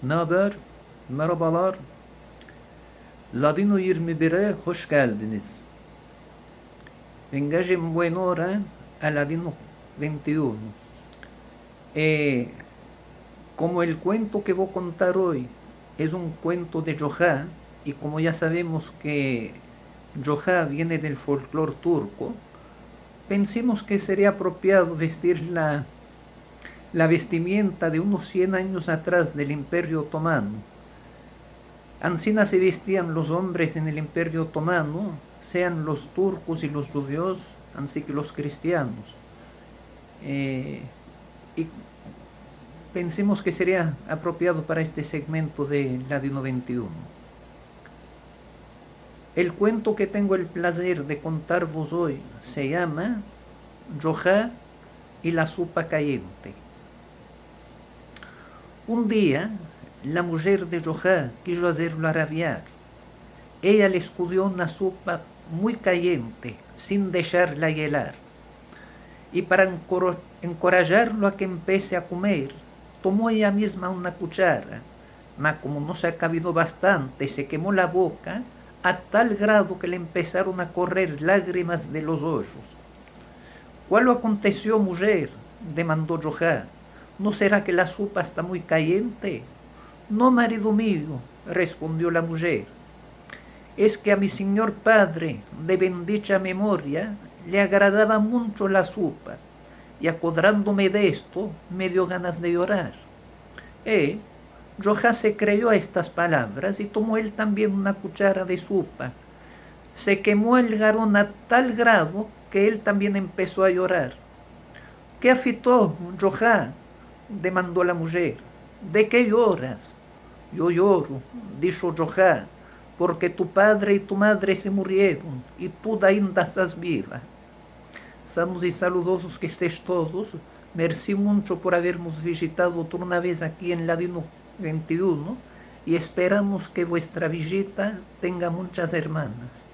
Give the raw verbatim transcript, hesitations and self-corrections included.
Naber? Merabalar. Ladino yirmi bire hoş geldiniz. Vengajen buena ora a Ladino vente i uno. E, komo el kuento ke vo kontar oy es un kuento de Djoha, i komo ya savemos ke Djoha viene del folklor turko, pensimos ke seria apropiado vestir la la vestimienta de unos sien anyos atras del Imperio Otomano. Ansina se vestian los ombres en el Imperio Otomano, sean los turkos i los djudios, ansi ke los kristianos. E, i pensimos ke seria apropiado para este segmento de Ladino vente i uno. El kuento ke tengo el plazer de kontarvos oy se yama Djoha i la supa kayente. Un dia, la mujer de Djoha kijo azerlo araviar. Eya le eskudio una supa muy kayente, sin desharla yelar. I para enkoro-, enkorajarlo a ke empese a komer, tomo eya mizma una kuchara, ma komo no se akavido bastante, se kemo la boka a tal grado ke le empesaron a korrer lagrimas de los ojos. "Kualo akontesio, mujer?", demando Djoha. "No sera ke la supa esta muy kayente?" "No, marido mio", respondio la mujer. "Es ke a mi sinyor padre, de bendicha memoria, le agradava muncho la supa, i akodrandome de esto, me dio ganas de yorar." E, Djoha se kreyo a estas palavras i tomo el tambien una kuchara de supa. Se kemo el garon a tal grado ke el tambien empeso a yorar. "Ke afito, Djoha?", demando la mujer. "De ke yoras?" "Yo yoro", disho Djoha, "porke tu padre i tu madre se murieron, i tu ainda estas biva." Sanos i saludozos ke estes todos. Mersi muncho por avermos vijitado otra una vez aki en Ladino vente i uno, i esperamos ke vuestra vijita tenga munchas ermanas.